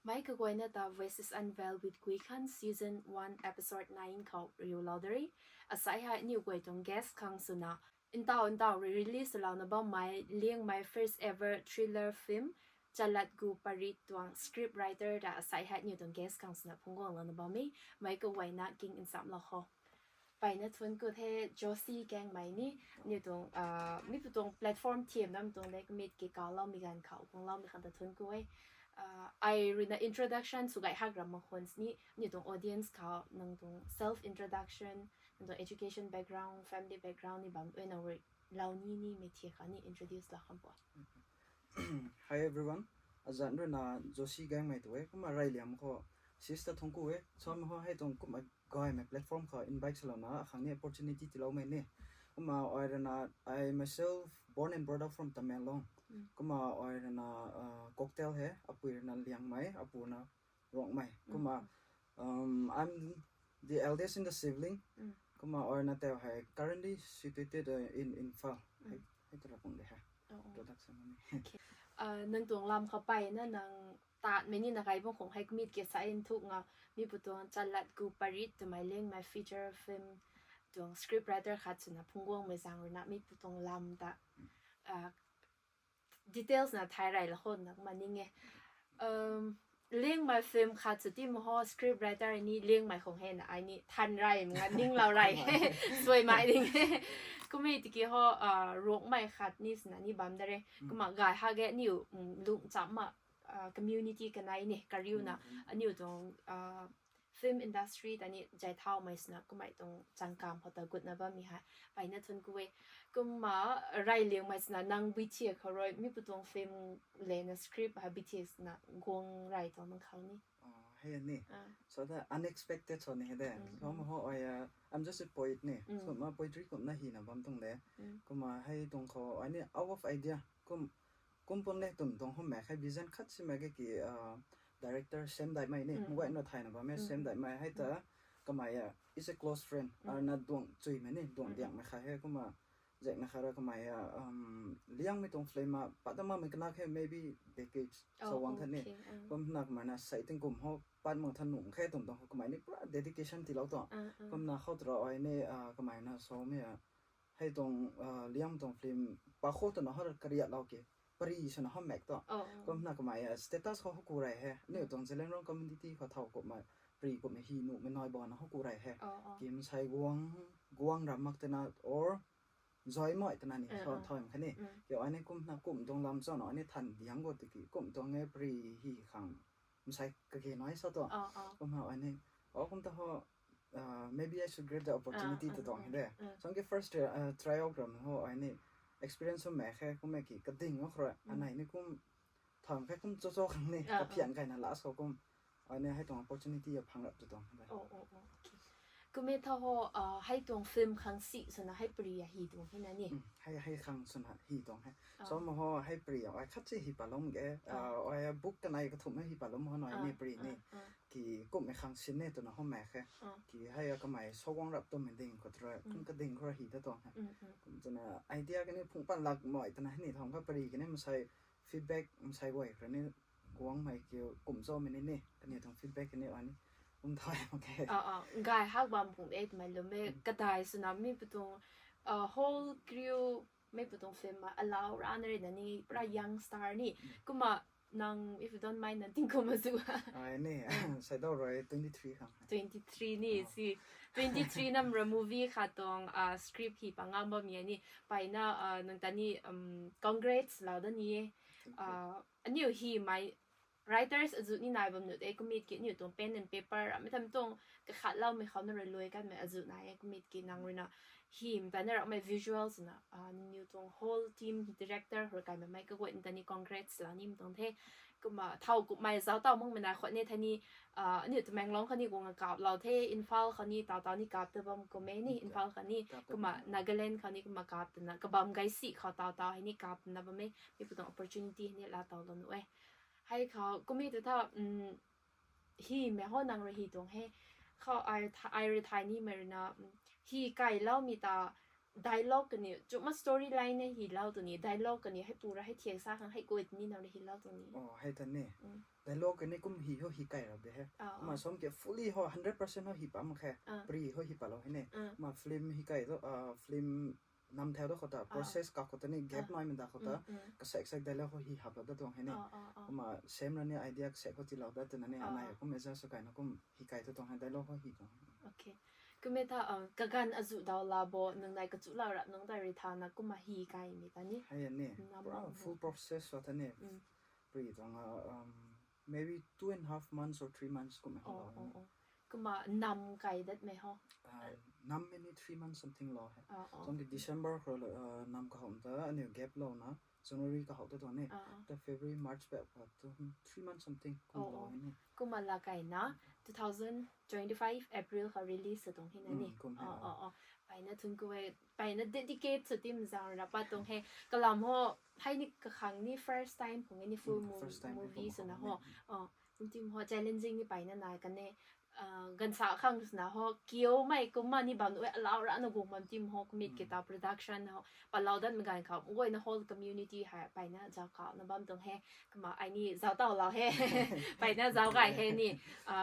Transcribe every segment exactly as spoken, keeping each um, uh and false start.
Mei kaguayna ta Voices Unveiled with Guikhan Season one Episode nine khou riulou de re. Asai hei aniu guay tuang guest khang swna, ntau ntau rui release swlouna bammei Liangmei first ever thriller film Chalat Gu Parit tuang script writer ta asai hei aniu tuang guest khang swna phungc guanglouna bam e. Mei kaguayna king nchamlou kho. Mpeyna thuanc ku the Josie Gaengmei ni, aniu tuang, ah, mi pu tuang platform thiam nam tuang de kamit ki kawloumei ganv khou guangloumei khang ta thuanc ku e. Ah, ai ruina introduction sw gay hak ram mak khwan sini, aniu tuang audience khou nang tuang self introduction, nang tuang education background, family background ni bam e, nang rui lou ni ni mei thiak khou ni introduce lou kham po. Hi everyone, azanc ruina Josie Gaengmei tu e, kumna reyliam khou sis ta thuanc ku e, samei hei tuang kumna gaymei platform khou invite salouna akhang ni opportunity tiiloumei ni. Kumna ai ruina, I myself born and brought up from Tamenglong. Kumna ai ruina, uh, Koktel hei, apui ruina Liangmei, apu na Ruangmei. Kumna, um, I'm the eldest in the sibling. Kumna ai ruina tau hei currently situated, uh, in Imphal. Hei, hei tara pung de hei. Introduction ni. Ah, nang tuang lam khou mpeyna nang tatmei ni na kai bang khong hei kamit ki sa nthuk nga, mi pu tuang Chalat Gu Parit twmei Liangmei feature film tuang script writer khat swna phungc guangmei zaeng ruina mi pu tuang lam ta, ah, details na thay rey la khou nak ma ning e. Um, Liangmei film khat sw ti ma ho script writer ni Liangmei khong hei na ai ni than rey nga ninglou rey he, suaimei ding he. Kumna tiki ho, ah, Ruangmei khat ni swna ni bam de re. Kumna gay hak ge aniu, um, lung cham ma, ah, community kanei ni kariuna aniu tuang, ah, film industry ta ni zay thaumei swna kumna tuang changkam khou ta gutna bammei hei mpeyna thuanc ku e. Kumna reyliangmei swna nang bui thiak khou rui mi pu tuang film lena script hei bui thiak swna guang rey tuang nang khou ni. Hei ni. So the unexpected sw ni hei de. Kumna ho ai, uh, I'm just a poet ni. Kumna poetry kumna hina bam tuang de. Kumna hei tuang khou ai ni out of idea. Kum, kum pum ne twmei tuang ho mak hei vision khat si mak ge ki, uh, director Sam Daimei ni. Mguayna thayna bam e Sam Daimei hei ta kamei, uh, is a close friend. Arna duang chuimei ni, duang diangmei khat hei kumna zaekna khat ra kamei, uh, um, Liangmei tuang film a pat ta makmei kana hei maybe decades sa guang than ni. Kumna kamei na sei tingkum ho pat mak than nung khe twmei tuang khou kamei ni pura dedication tiilou tuang. Kumna khou tara ai ni, uh, kamei na samei, uh, hei tuang, uh, Liangmei tuang film pa khou twna ho kariatlou ki pari swna ho mak tuang. Kumna kamei, uh, status khou ho ku rey he. Aniu tuang Zeliangrong community khou thau kumna pari kumna hi nuhmei nai bana ho ku rey he. Ki masei guang, guang ram mak twna or zay mai twna ni sa thaym kha ni. Ki ai ni kumna kum tuang lam chana ai ni than diang khou tiki kum tuang e pari hi khang masei kage nai sa tuang. Kumna ai ni, o kum ta ho, uh, maybe I should grab the opportunity tw tuang hei de. Samei ki first, uh, try out ram ho ai ni experience ho mak khe kumna ki kading o khou rui anei ni kum tham khe kum cho cho khang ni kaphian kayna last khou kum ai ni hei tuang opportunity a phang rap tw tuang hei de. Kumna tha ho, uh, hei tuang film khang si swna hei pari a hi tuang hei na ni. Hei, hei khang swna hi tuang hei. Samei ho hei pari a ai khat si hi paloumei ge, uh, ai book kanei kathumh hei hi paloumei ho nai ni pari ni. Ki kummei khang sin e twna ho mak khe. Ki hei a kamei sa guang rap twmei ding khou tara kum kading khou ra hi ta tuang hei. Kum twna idea kani phungc pan lakmei twna hei ni tham kha pari kani masei feedback masei guay khou ni guangmei kiu kum chamei ni ni kani tuang feedback kani ai ni kum thay mak khe. Gay hak bam phungc e twmei lum e kadai swna mi pu tuang, uh, whole crew mei pu tuang film a alau rana rui na ni pura young star ni. Kumna nang, if you don't mind, nang tingkum azu? Ai ni, seidau rui twenty three khang. Twenty three ni si, twenty three nam ra movie khat tuang, uh, script hi pa ngam bammei ni. Mpeyna, uh, nang ta ni, um, congrats lou da ni e. Uh, aniu himei writers azu ni nai bam nuh de, kumna ki aniu tuang pen and paper amei tham tuang kakhatloumei khou na rui lui kanmei azu nai e, kumna ki nang ruina him ta na ramei visuals na, uh, nangniw tuang whole team director rui kaimei mei kaguay ta ni congrats lou nim tuang the. Kumna thau kummei zauc tau makmei nai khou ni thei ni, uh, aniu Tamenglong khou ni guang a kaplou the, Imphal khou ni taw taw ni kap ta bam kum e ni, Imphal khou ni, kumna Nagaland khou ni kumna kap twna kabam gay si khou taw taw hei ni kap twna bam e, mi pu tuang opportunity hei ni laa towlou nuh e. Hei khou kumna tu tha, um, himei ho nang rui hi tuang he. Khou ai, ai rui thay nimei ruina, um, hi kailoumei ta dialogue kaniw chuma storyline e hilou tu ni, dialogue kaniw hei pura hei thiak sa khang hei guay ta ni nang rui hilou tu ni. Oh, hei ta ni. Dialogue ni kum hi ho hi kai ra de he. Kumna som ke fully ho hundred percent ho hi pa mak khe. Pre ho hi pa lo he ni. Kumna film hi kai to, film nam thau to khou ta process ka khou ta ni gap nai manda khou ta kasek sek dialogue ho hi hap lo da tuang he ni. Kumna same ra ni idea kasek ho ti lo da twna ni anai kum adjust sw kai na kum hi kai to tuang he dialogue ho hi tuang. Kumna tha kaganv azu dau la bo nang nai kachu la ra nang ta ri tha na kumna hi kai mi ta ni. Hei ni. Full process sw ta ni. Pre tuang maybe two and a half months or three months kum he lo. Kumna nam kai dat mei ho. Nam mei ni three months something lo he. Tuang ki December khou nam kahou ta aniu gap lo na January kahou ta tuang ni. Ta February, March pe pa tu three months something kum lo he ni. Kumna la kai na two thousand twenty-five April khou release sw tuang he na ni. Mpeyna thun ku e, mpeyna dedicate sw tim zang ra pat tuang he. Kalam ho, hei ni kakhang ni first time khou ni full movie sw na ho. Kum tim ho challenging ni mpeyna nai kan e. Ganv sa khang swna ho kiumei kumna ni bam nu e, alau ra na guang bam tim ho kumit ki ta production ho patlou datmei ganv khou guayna whole community hei mpeyna zauc kau na bam tuang he. Kumna ai ni zauc taw lou he, mpeyna zauc gay he ni.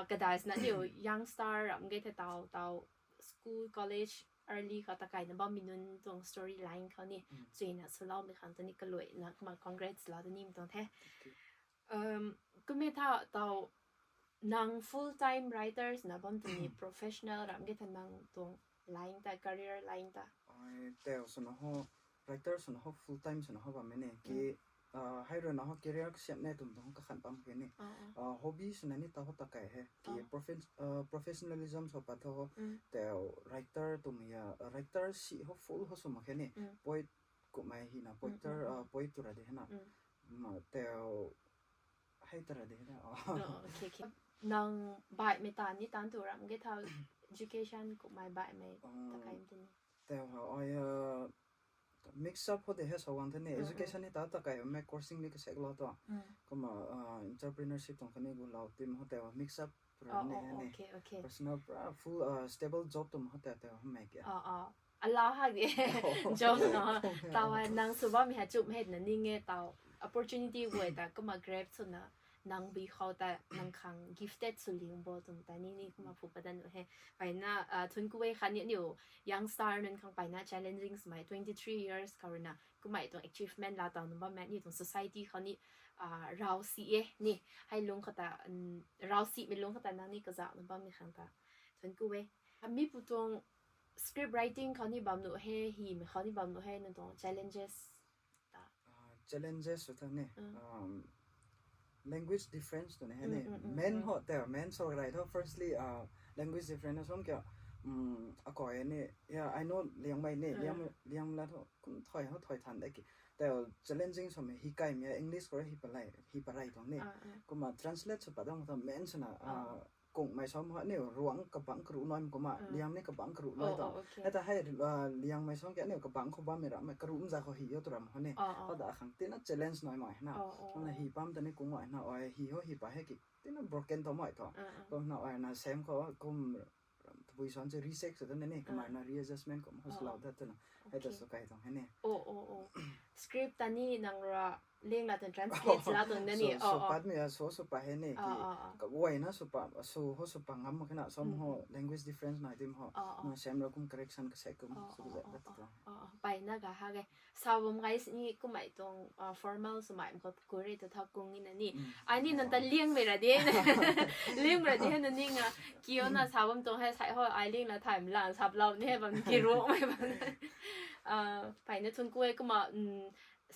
Kadai swna aniu young star ram ge the taw taw school college early khou ta kaina bammei nunc tuang story line khou ni chuina swloumei khang ta ni kaluaina kumna congrats lou da nimei tuang the. Kumna tha taw nang full time writers na bam tw ni professional ram ge tha nang tuang line ta, career line ta? Ai tau swna ho, writer swna ho full time swna ho bammei ni ki hei rui na ho career kasiamh ne twmei tuang ho kakhan bam khe ni. Hobby swna ni ta ho ta kai he ki professionalism sw pat tho ho. Tau writer twmei a writer si ho full ho sw mak khe ni, poet kummei hina poet, poet tu ra de hena. Tau hei ta ra de hena. Nang baihmei taanv ni taanv tu ram ge tha, education kummei baihmei ta kai tw ni? Tau ha ai mix up ho de he sa guang the ni, education ni ta ta kai mei coursing ni kasaklou tuang. Kumna entrepreneurship tuang khatni gulou tim ho tau mix up ram ni he ni. Personal pura full stable job twmei ho tau tau mei ke. Alau hak de job na taw hei nang sw bammei hei chumh hei na ning e taw opportunity guay ta kumna grab swna nang bui khou ta nang khang gifted sw ling bo twmei ta ni ni kumna phu padan nu he. Mpeyna thun ku e khatni aniu young star nunc khang mpeyna challenging swmei twenty three years khou rui na kummei tuang achievement laa taw na bammei aniu tuang society khou ni rav si e ni. Hei lungc khou ta rav simei lungc khou ta nang ni kazauh na bammei khang ta thun ku e. Mi pu tuang script writing khou ni bam nu he, hymei khou ni bam nu he, nang tuang challenges ta? Challenges sw tha ni language difference twna he ni. Main ho tau main sw rai tho firstly language difference na som kiu akai ni ya ai no Liangmei ni, Liang la tho kum thai ho thai than de ki tau challenging swmei hi kaimei a English khou hi pa rai tuang ni. Kumna translate sw pat dang tho main swna kungmei sam ho aniu Ruang kabangc karuh nai kumna Liang ni kabangc karuh nai tuang. Hei ta hei Liangmei sam ki aniu kabangc khou bammei ramei karuh mza khou hi o tu ram ho ni. Hada khang tina challenge nai mai hena. Kumna hi pam ta ni kung mai hena ai hi ho hi pa hei ki tina broken tho mai tho. Kumna ai na same khou kum tabui san se recheck sw tana ni kumna na readjustment kum ho swlou dat twna hei ta sw kai tuang he ni. Script ta ni nang ra Liang la tuang translate la tuang na ni. Sw pat mei a sw sw pat he ni ki kaguayna sw pat sw ho sw pat ngam mak khe na sam ho language difference nai dim ho. Na same ra kum correction kasek kum sw zat dat tuang. Mpeyna ga ha ge. Sa bam gay sini kummei tuang formal swmei khou kuri tu tha kung ni na ni. Ai ni nang ta Liangmei ra de, Liangmei ra de na ning a kiu na sa bam tuang hei sai ho ai Liang la thaymei la saplou ni hei bam kiruhmei bam. Mpeyna thun ku e kumna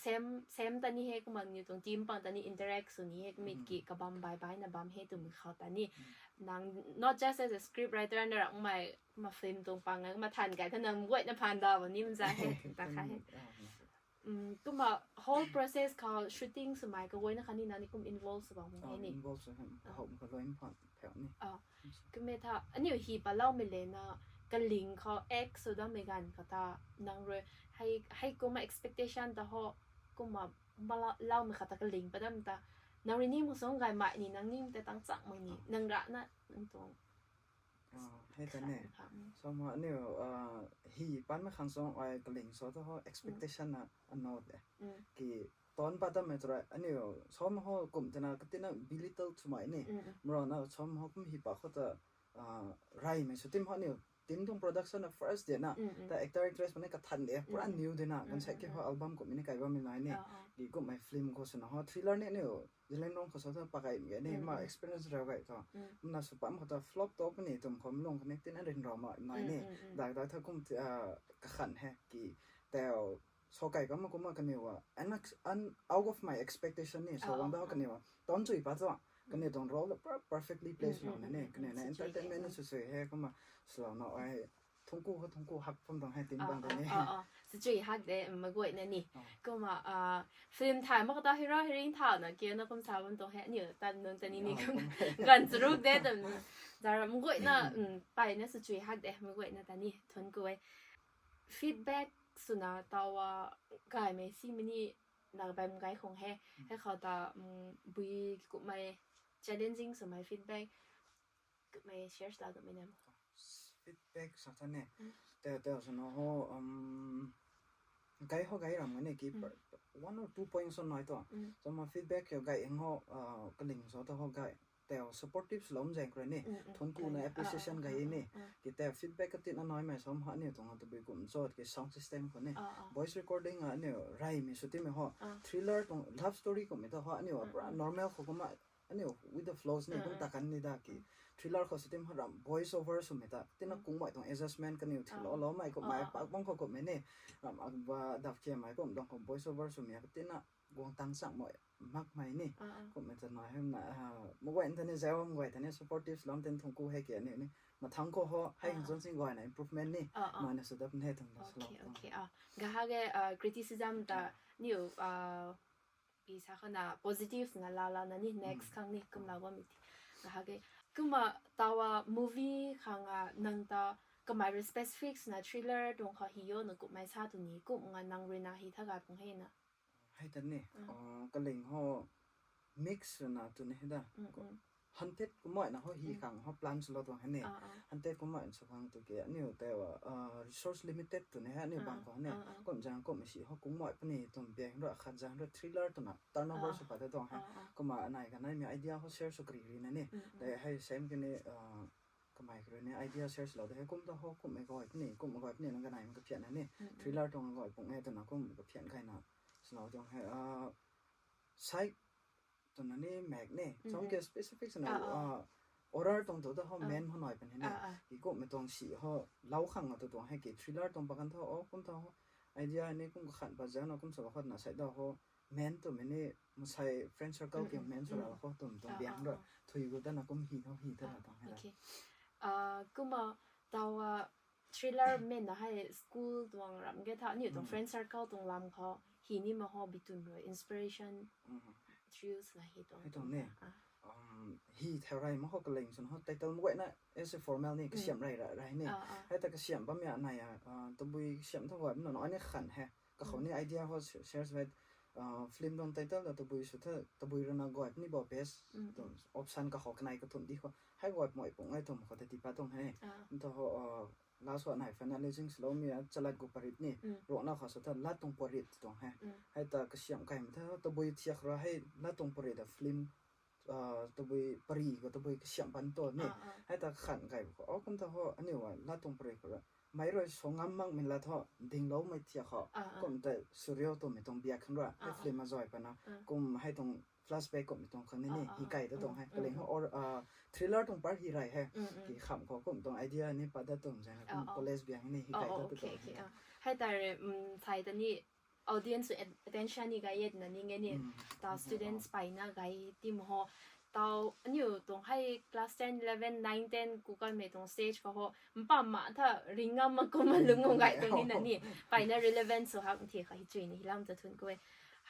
same same ta ni he kumna niw tuang team pang ta ni interact sw ni he kummei ki kabam bai bai na bam he twmei khou ta ni nang not just as a script writer na ramei kumna film tuang pang a kumna than kai tha nang guayna phaan da bam ni mza he ta kha he. Kumna whole process khou shooting swmei kaguayna khatni nang ni kum involve sw bam he ni. Involve sw he, kahou khou loi mphan pheu ni. Kummei tha aniu hi paloumei le na kaling khou act sw dammei ganv khou ta nang rui hei kumna expectation ta ho kumna loumei khou ta kaling pat dam ta nang rui ni mak song gaymei ni nang ning ta tang changmei ni nang rana nang tuang Hei ta ne. Sam aniu hi panmei khang song ai kaling sw ta ho expectation na ano de ki ton pa ta mei try aniu som ho kum tana katina belittle swmei ni. Mrana som ho kum hi pa khou ta, ah, rai mei sw tim ho aniu tin tuang production na first de na. Ta actor actress mani kathan de pura new de na. Kan sa ki ho album kum ni kai bam ni nai ni. Ki kum mei film khou swna ho thriller ni aniu Zeliangrong khou sa ta pakai mei ni ma experience rau gai tho. Mna sw pam khou ta flop to puni tum khou mlung kani tin arin rau ma nai ni. Dak dak tha kum ti, ah, kakhan he ki teo so kai kam kumna kaniw a, and, and out of my expectation ni, so wang da kaniw a, ton chui pa cho, kaniw tuang role la per-, perfectly play swlou na ni, kaniw na entertainment na sw sui he kumna swlou na ai, thungku ho thungku hak pum tuang he tin bang da ni. Sw chui hak de, maguay na ni. Kumna, ah, film thai mak ta hero heroine thau na, kiu na kum sa bam tuang he, ni tan nung tani ni kum. Gan charuk de, tan. Zara maguay na, mm, pai na sw chui hak de, maguay na tani, thun kuay. Feedback swna tawa gaymei si mini na bam gay khong he. He khou ta, mm, bui kummei challenging swmei feedback kummei share la kummei nam. Feedback sa ta ne. Te te swna ho, um, gay ho gay ram ne ki one or two points on nai to. So ma feedback yo gay ho, uh, kaling so ta ho gay. Teo supportive swlou zang kre ni, thunku na appreciation gay ni. Ki teo feedback katina nai mei som ha ni tuang tabui kum chot ki sound system khou ni. Voice recording a ni rai mi sw ti mi ho. Thriller tuang love story kum mi ta ho ni pura normal khou kumna ni with the flows ni kum ta kan ni da ki. Thriller khou sw ti mi ho ram voice over sw mi ta. Tina kung mai tuang adjustment kaniw thilou lou mei kum mei pak bang khou kum mi ni. Ram akba dap kia mei kum dang khou voice over sw mi katina guang tang chang mei mak mei ni. Kum mei ta nai hei na, ah, maguay ta ni zau maguay ta ni supportive swlou tin thungku he ki ni ni. Mathang khou ho, hei hang zon sing guay na improvement ni. Nai na sw dap ni hei thang da swlou. Okay, okay, ah. Ga ha ge, ah, criticism ta niu, ah, pi sa khou na positive na la la na ni next khang ni kum la wa mi ti. Ga ha ge. Kumna tawa movie khang a nang ta kamei specific na thriller tuang khou hi yo na kummei sa tu ni kum nga nang rui na hi tha ga pung he na. Hei ta ni, uh, kaling ho mix na tu ni hei da. Hunted kumna ho hi khang ho plan swlou tuang hei ni. Hunted kumna sw khang tu ke aniu tei wa, uh, resource limited tu ni hei aniu bang khou ni. Kum zang kum si ho kung mai puni tum biang ro khat zang ro thriller tu na turnover sw pa ta tuang hei. Kumna anai kanei mi idea ho share sw kri ri na ni. Tei hei same ke ni, uh, kamei kru ni idea share swlou de hei kum ta ho kum mei guay puni, kum mei guay puni nang kanei mi kaphian na ni. Thriller tuang guay pung e tu na kum kaphian kai na. Swlou tuang hei, uh, psych tu na ni mak ni. Chong ke specific swna, uh, horror tuang tu ta ho main ho nai puni ni. Ki kum mei tuang si ho lou khang na tu tuang hei ki thriller tuang pa kan tho, oh, kum tho ho. Idea ni kum kakhan pa zang na kum sa khot na sai da ho. Main tu mi ni masai friend circle ki main swra la khou tum tum biang ro. Thui gu ta na kum hi ho hi ta na tuang hei la. Okay. Ah, kumna tawa thriller main na hei school tuang ram ge tha ni tuang friend circle tuang lam khou hi ni ma ho bi tun rui inspiration thrills na hi tuang. Hei tuang ni. Um, hi thau rai ma ho kaling swn ho title maguay na as a formal ni kasiam rai ra rai ni. Hei ta kasiam bam ya nai ya, uh, tabui kasiam tha guay bam na no ani khan he. Kakhou ni idea ho share swet, uh, film tuang title ta tabui sw tha, tabui rana guay ni bo best. Tuang option kakhou kanei kathumh di khou. Hei guay moi pung ai tum khou ta ti pa tuang hei. Nta ho, uh, last one hei finalizing swlou mi a chalat gu parit ni. Rona khou sw tha lat tuang parit tuang hei. Hei ta kasiam kai mi tha tabui thiak ra hei lat tuang parit a film, uh, tabui pari khou tabui kasiam pan to ni. Hei ta khan kai khou. Oh, kum ta ho, aniu a lat tuang parit khou ra. Mei rui so ngam mak mi lat ho, dinglou mei thiak ho. Kum ta surreal tu mi tuang biak khan ra. Hei film a zoi pa na. Kum hei tuang flashback kum mi tuang khang ni ni. Hi kai ta tuang hei. Kaling ho or, uh, thriller tuang par hi rai hei. Ki kham khou kum tuang idea ni pa da tum zang kum college biang ni hi kai ta tuang hei. Hei ta re, um, sai ta ni audience at-, attention ni gai yet na ni nge ni. Ta students pai na gai tim ho. Tau aniu tuang hei class ten, eleven, nine, ten ku kan mei tuang stage khou ho. Mpa ma tha ringam ma kum ma lung gai tuang ni na ni. Pai na relevant sw hak thi kha hi chui ni hi lam ta thun kuay.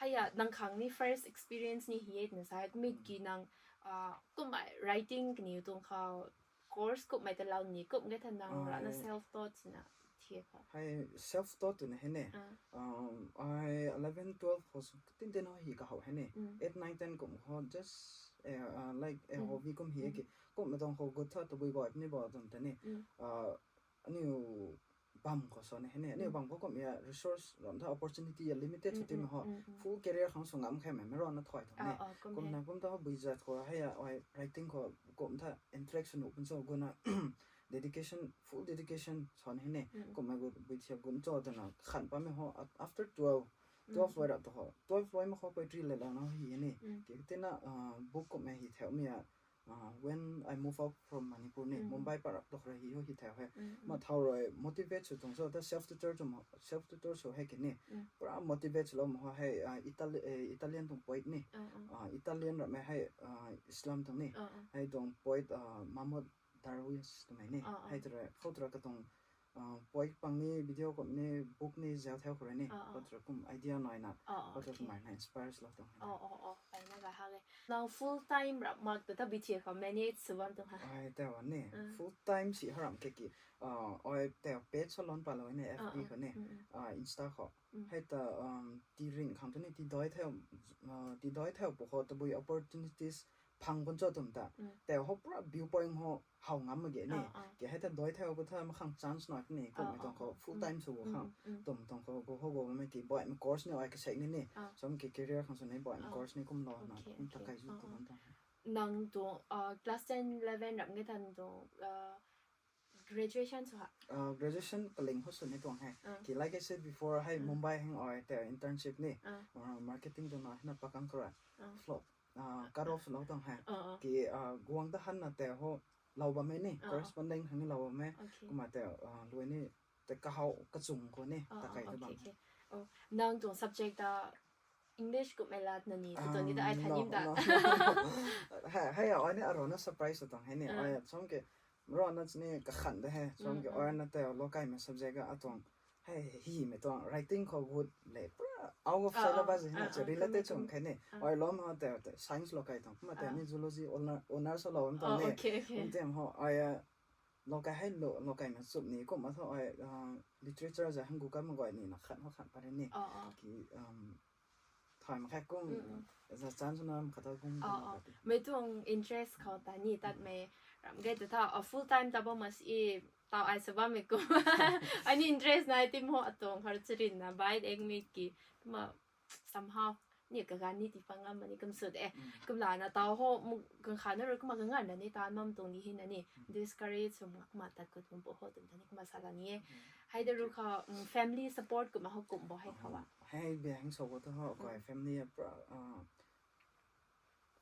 Hei a nang khang ni first experience ni hi yet na sai mi ki nang, ah, kum mei writing kaniw tuang khou course kum mei ta lau ni kum ge tha nang ra na self taught na thi kha. Hei self taught tu na hei ni. Um, I eleven, twelve khou sw tin tin ho hi kahow hei ni. Eight, nine, ten kum ho just, eh, uh, like a hobby kum hi ki. Kum mei tuang khou gut tha tabui guay ni bo tum ta ni. Uh, aniu bam khou sa ni hei ni. Aniu bam khou kum ya resource ram tha opportunity ya limited sw timei ho. Full career khang sw ngam khe mei, mei rana thay tuang ni. Kumna kum ta ho bui zat khou hei ya ai writing khou kum tha interact sw nuh pun cho guna dedication, full dedication sa ni hei ni. Kum mei gu bui thiak gun cho twna khan pa mei ho after twelve, twelve loi rap tu ho. Twelve loi ma khou poetry le lang na hi ni. Ki tina book kum mei hi theu mei ya uh, when I move out from Manipur ni, Mumbai parap tok rui hi ho hi thau he. Ma thau rui motivate sw tuang so, ta self tutor tu, self tutor sw he ki ni. Pura motivate sw lou ma ho hei, uh, Itali-, eh, Italian tuang poet ni. Uh, Italian ram hei, uh, Islam tuang ni. Hei tuang poet, uh, Mahmoud Darwish twmei ni. Hei tu rui, khou tu rui katuang uh, poet pang ni, video kum ni, book ni, zau thau khou rui ni. Khou tu rui kum idea nai na, khou tu rui kum ai na inspire lou tuang. Oh, oh, oh, ai na ga ha le. Now full time rap mak ta ta bithi khou manage sw bam tuang ha. Ai, tau ni. Full time si haram ke ki. Uh, ai tau page salon pa lou ni, F B khou ni. Uh, Insta khou. Hei ta, um, ti ring khang tu ni, ti doi thau, uh, ti doi thau pu khou tabui opportunities phang bun cho tum ta. Tau ho pura viewpoint ho how ngam mak ge ni. Ki hei ta doi thau pu tha ma khang chance nai ni, kum mei tuang khou full time sw khang. Tum tuang khou go ho go mei ki boy mei course ni ai ka sek ni ni. Som ki career khang sw ni boy mei course ni kum lou na, kum ta kai zu tu bam tuang. Nang tuang, uh, class ten, eleven rap nge tan tuang, uh, graduation sw ha? Uh, graduation kaling ho sw ni tuang he. Ki like I said before, hei Mumbai hang ai tau internship ni. Uh, marketing tu na hei na pakang kara. Flop. Uh, cut off lou tuang he. Ki, uh, guang ta han na tau ho lou bam mei ni, corresponding hang ni lou bam mei. Kumna tau, uh, lui ni, tau kahau kachung khou ni, ta kai tu bam. Oh, nang tuang subject ta English kum mei lat na ni, tu tuang ni ta ai thanim ta. Hei, hei, ai ni arona surprise tuang he ni. Ai, som ke, rona chini kakhan de he, som ke, ai na tau lokai mei subject a tuang. Hei, hi mei tuang writing khou good le, pura out of syllabus hei na, related chum khe ni. Ai lom ha tau, tau science lokai tuang, kumna tau ni zoology honor, honor sw lou tuang ni. Kum tem ho, ai, uh, lokai hei lo, lokai mei chup ni, kumna tho ai, uh, literature za hang gu ka ma goi ni na khan ho khan pa ni. Ki, um, Thay mak khe kum, za chan sw na mak kha ta kum. Mei tuang interest khou ta ni tat mei ram ge tu tha, a full time ta bam mas i tau ai sa bam mei kum. Ai ni interest nai tim ho atuang har chirin na bai dek mi ki, kumna somehow ni kaganv ni ti pang ngam mani kum sw de. Kumlana tau ho mu kang kha na rui kumna kangana ni tan bam tuang ni hi na ni. Discourage sw mak kumna tat kut kum pu ho tum ta ni kumna sa la ni e. Hei de ru kha, family support kumna ho kum bo hei khou a. Hei bia hang sw bo tu ho, koi family a pra, uh,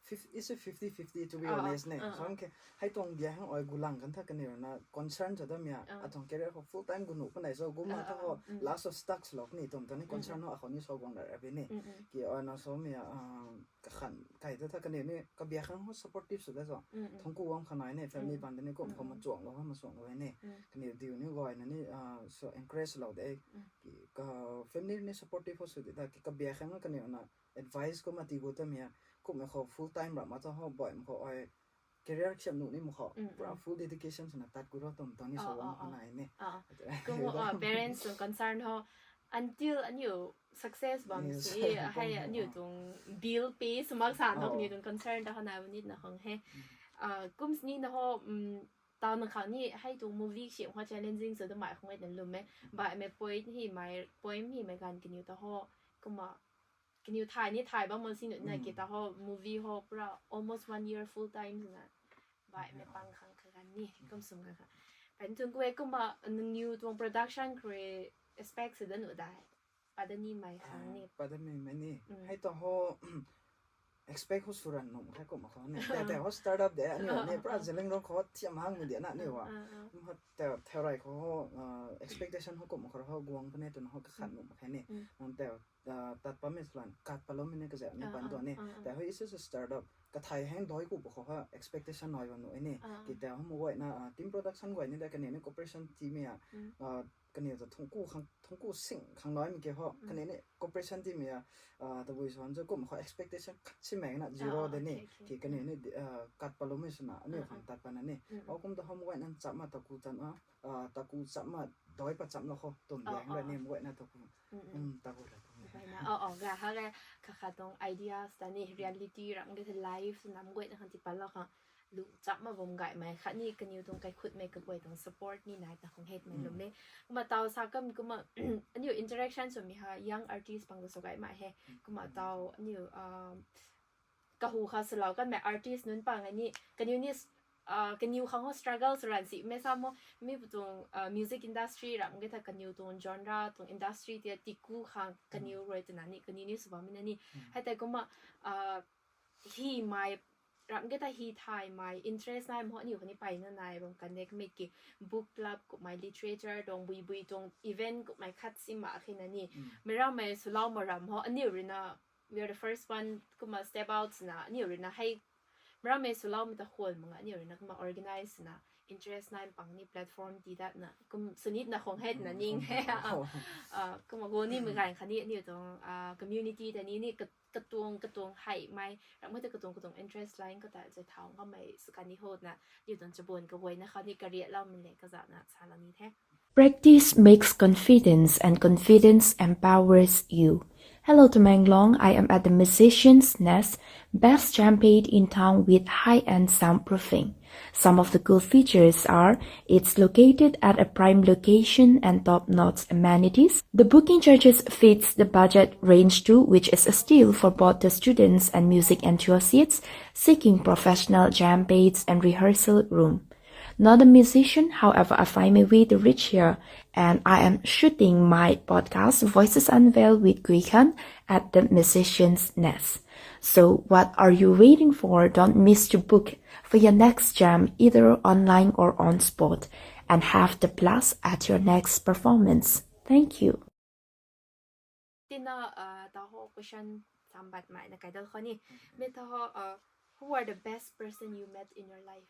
fif-, it's a fifty fifty to be honest ne. Som ke, hei tuang bia hang ai gulang kan tha kaniw na concern cha dam ya. Atuang career khou full time gu nuh kanei so, gu ma tha ho, last of stuck lou kani tuang ta ni concern ho akhou ni sw guang da ra bi ni. Ki ai na som ya, uh, kakhan kai ta tha kaniw ni, kabia hang ho supportive sw da so. Thangku wang khanai ni, family pan ta ni kum khou machuang lou, machuang lou ni. Kaniw diu ni goi na ni, uh, so encourage lou de. Ki ka family ni supportive ho sw de ta, ki kabia hang kaniw na advice kumna ti gu ta mi a, kum mei khou full time ra ma tha ho, boy mei khou ai career siam nuh ni mei khou, pura full dedication sw na tat gu ro tum tuang ni sw bam khanai ni. Kum, uh, parents tuang concern ho, until aniu success bam si, hei aniu tuang bill pay sw mak sa tok ni tuang concern ta khanai ni na hong he. Uh, kum sini na ho, um, tau na khang ni hei tuang movie siam ho challenging sw da mei khang na lum e. Bai mei poem hi mei, poem hi mei ganv kaniw ta ho, kumna kaniw thay ni thay bam mo si nuh na ki ta ho, movie ho pura almost one year full time na. Bai mei pang khang kaganv ni, kum sum khang kha. Pen tuang kue kumna nangniw tuang production kre expect sw da nuh dai. Pada ni mei khang ni. Pada mei mei ni. Hei ta ho, expect ho sw ran nuh khe kum khou ni. Tei tei ho startup de, aniu ni pura Zeliangrong khou thiam hang mi de na aniu a. Kum ho tei, tei rai khou ho, uh, expectation ho kum khou ho guang puni tun ho kakhan nuh khe ni. Nang tei, uh, tat pa mei sw lan, kat pa lou mei ni kaza ni pan tuang ni. Tei ho is a startup. Kathai hang doi ku pa khou ho expectation nai bam nuh ni. Ki tei ho mu guay na, uh, team production guay ni de kaniw ni cooperation team ya. Uh, kaniw ta thungku khang, thungku sing khang nai mi ke ho. Kaniw ni cooperation team ya, uh, tabui sw han cho kum khou expectation khat si mei na zero de ni. Ki kaniw ni, uh, kat pa lou mei sw na, aniu khang tat pa na ni. Au kum ta ho mu guay na chap ma taku chan a, uh, taku chap ma doi pa chap na ho, tum de hang ra ni mu guay na taku. Um, taku ra tum de. Bai na, oh, oh, ga ha ga, kha kha tuang ideas ta ni, reality ram ge life na mu guay na khang ti pa lou khang. lu chap ma bam gaymei khatni kaniw tuang kaikhutmei kaguay tuang support ni nai ta khang hei twmei lum e. Kumna taw sa kam kumna aniu interaction swmei ha young artist pang ta sw gaymei he. Kumna taw aniu kahu kha swlou kanmei artist nunc pang ni kaniw ni kaniw khang ho struggle sw ran si mei sa mo mi pu tuang music industry ram ge tha kaniw tuang genre tuang industry tia tiku khang kaniw rui twna ni kaniw ni sw bammei na ni hei tei kumna hymei ram ge ta hy thaymei interest nai mo aniu khatni peyna nai bam connect mei ki book club kummei literature tuang bui bui tuang event kummei khat si ma khe na ni meic rammei swlou ma ram ho aniu rui na we are the first one kumna step out na aniu rui na hei meic rammei swloumei ta khwan mak nga aniu rui na kumna organize na interest nai pang ni platform ti datna kum sunit na khang hei twna ning he kumna go nimei ganv khatni aniu tuang community ta ni ni katuang katuang heimei ram khou ta katuang katuang interest line khou ta zai thau ngammei sw kani ho na aniu tuang chabun kaguayna khou ni kariatloumei le kazauhna salou ni the. Practice makes confidence and confidence empowers you. Hello Tamenglong, I am at the Musician's Nest, best jam pade in town with high-end soundproofing. Some of the cool features are it's located at a prime location and top-notch amenities. The booking charges fits the budget range too, which is a steal for both the students and music enthusiasts seeking professional jam pades and rehearsal room. Not a musician, however, I find my way to reach here, and I am shooting my podcast Voices Unveiled with Gui Khan at the Musician's Nest. So what are you waiting for? Don't miss to book for your next jam, either online or on spot, and have the blast at your next performance. Thank you. Tina ta ho question sambat mai na kaidal khou ni. Me ta ho who are the best person you met in your life?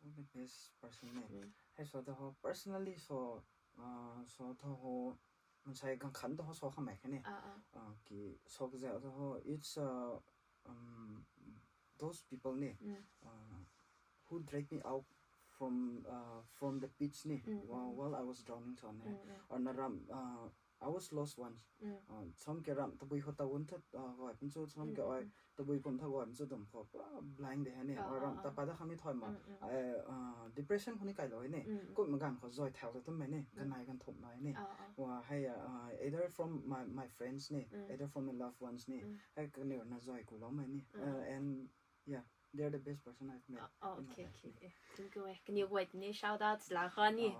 Who the best person ne? Hei so ta ho personally so so ta ho mansei ganv khan ta ho so khamei khe ne. Ki so kazau ta ho it's those people ne who drag me out from from the pitch ne while I was drowning so ne. Or na ram I was lost once. Sam ke ram tabui khou tawn tha gay pun chu sam ke ai tabui kum tha gay pun chu dum khou pura blank de hai ne. Or ram ta pa da khami thoi ma depression khou ni kailou ne. Kum ma ganv khou zoi thau ta tum mai ne, ganai ganv thum nai ne. Wa hei either from my my friends ne, either from my loved ones ne, hei kaniw na zoi kulou mai ne. And yeah, they are the best person I've met. Okay, okay. Thank you. Kaniw guay ni shout out la khou ni.